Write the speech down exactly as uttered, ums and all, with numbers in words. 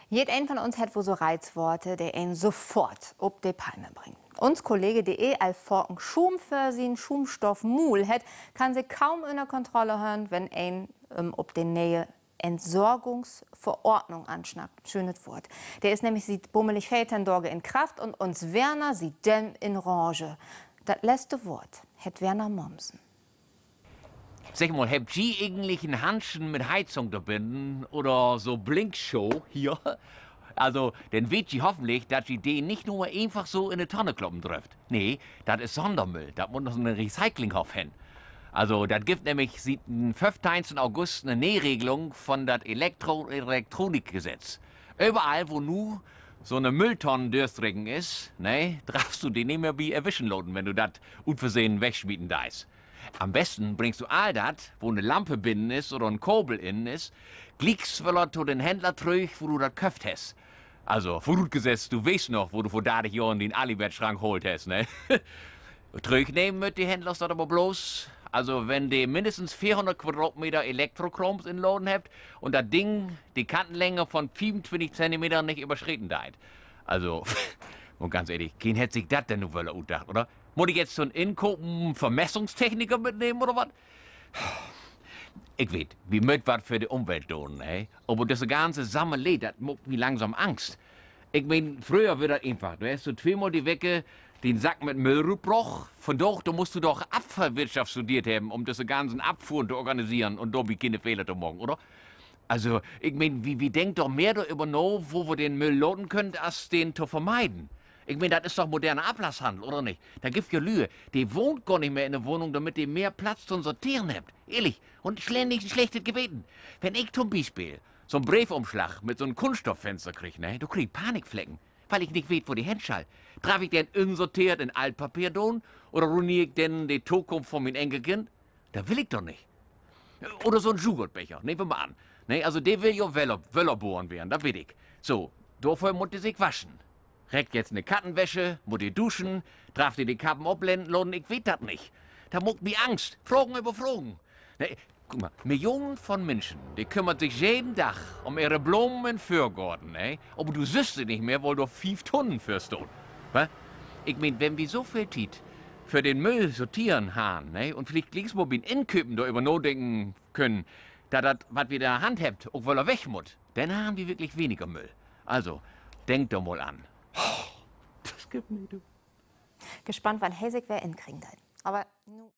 Jedeen von uns hett woll so Reizworte, de een sofort op de Palme bringt. Uns Kolleeg, de eh al faken Schuum vör sien Schuumstoffmuul hett, kann sik kaum ünner Kontrolle hollen, wenn een em op de ne'e Entsorgungsverordnung ansnackt. Schönet Woort. De is nämlich siet bummelig veerteihn Daag in Kraft un uns Werner siet denn in Rage. Dat letzte Woort hett Werner Momsen. Segg mal, hebbt ji egentlich en Hanschen mit Heizung dor binnen oder so Blinkschoh hier? Also, denn weet ji hoffentlich, dat ji de nich nu eenfach so in de Tonne kloppen dröfft. Nee, dat is Sondermüll. Dat mutt na so'n Recyclinghoff hen. Also, dat gifft nämlich siet den föffteihnten August 'ne Neeregelung von dat Elektro-, Elektronikgesetz. Överall, wo nu so 'ne Mülltonn dörstreken is, ne, dröffst du de nich mehr bi erwischen laten, wenn du dat ut Versehn wegsmieten deist. An'n besten bringst du all dat, wo 'ne Lampe binnen is oder 'n Kabel innen is, glieks woller to den Händler trüch, wo du dat köfft hest. Also, vörutgesett, du weetst noch, wo du vör dartig Johren dien Alibert-Schrank haalt hest, ne? Trüchnehmen mööt de Händlers dat aver bloots, also, wenn de minnestens veerhunnert Quadratmeter Elektrokraams inladen hebbt un dat Ding de Kantenlänge von fiefuntwintig Zentimeter nich överschrieden deit. Also, un ganz ehrlich, keen hett sik dat denn nu woller utdacht, oder? Mutt ik jetzt to'n Inkopen Vermessungstechniker mitnehmen, oder wat? Ik weet, wi mööt wat för de Umwelt doon, ne? Aver düsse ganze Sammelee, dat maakt mi langsam Angst. Ik meen, fröher weer dat eenfach. Dor hest du tweemal de Wecke den Sack mit Müll rutbrocht. Vondaag, dor musst du doch Abfallwirtschaft studeert hebben, üm düsse ganzen Abfuhren to organiseren un dorbi kene Fehler to maken, oder? Also, ik meen, wi, wi denkt doch mehr doröver na, wo wi den Müll laten köönt, as den to vermeiden. Ik meen, dat is doch moderne Aflasshandel, oder nich? Dor gifft ja Lüe, de wahnt gor nich mehr in de Wahnung, dormit de mehr Platz to'n Sorteren hebbt. Ehrlich, un schleen nich en slechtet Geweten. Wenn ik to'n Bispeel so'n Breefümslag mit so'n Kunststofffinster krieg, ne, dor krieg ik Panikflecken, wiel ik nich weet, wo de hen schall. Draff ik den unsorteert in Altpapier doon oder ruineer ik denn de Tokunft von mien Enkelkind? Dat will ik doch nich. Oder so'n Joghurtbecher, nehm wi mal an. Nee, also de will ja wöller, wöller boren weern, dat weet ik. So, dorför mutt de sik waschen. Reckt jetzt 'ne Kattenwäsche, mutt de duschen, draff de de Kappen oplen laten, ik weet dat nich. Dat maakt mi Angst. Fragen över Fragen. Nee, kiek mal, Millionen von Minschen, de kümmert sik jeden Dag üm ehre Blomen in'n Vörgoorn, ne? Aver du sühst se nich mehr, wiel dor fief Tunnen vör staht. Wa? Ik meen, wenn wi so veel Tiet för den Müll sorteren harrn, ne, un villicht glieks mal bi'n Inköpen doröver nadenken köönt, dat dat, wat wi in de Hand hebbt, ok woller weg mutt, denn harrn wi wirklich weniger Müll. Also, denk dor mal an. Dat gifft mi, du. Gespannt, wann he sik weer inkriegen deit. Aver nu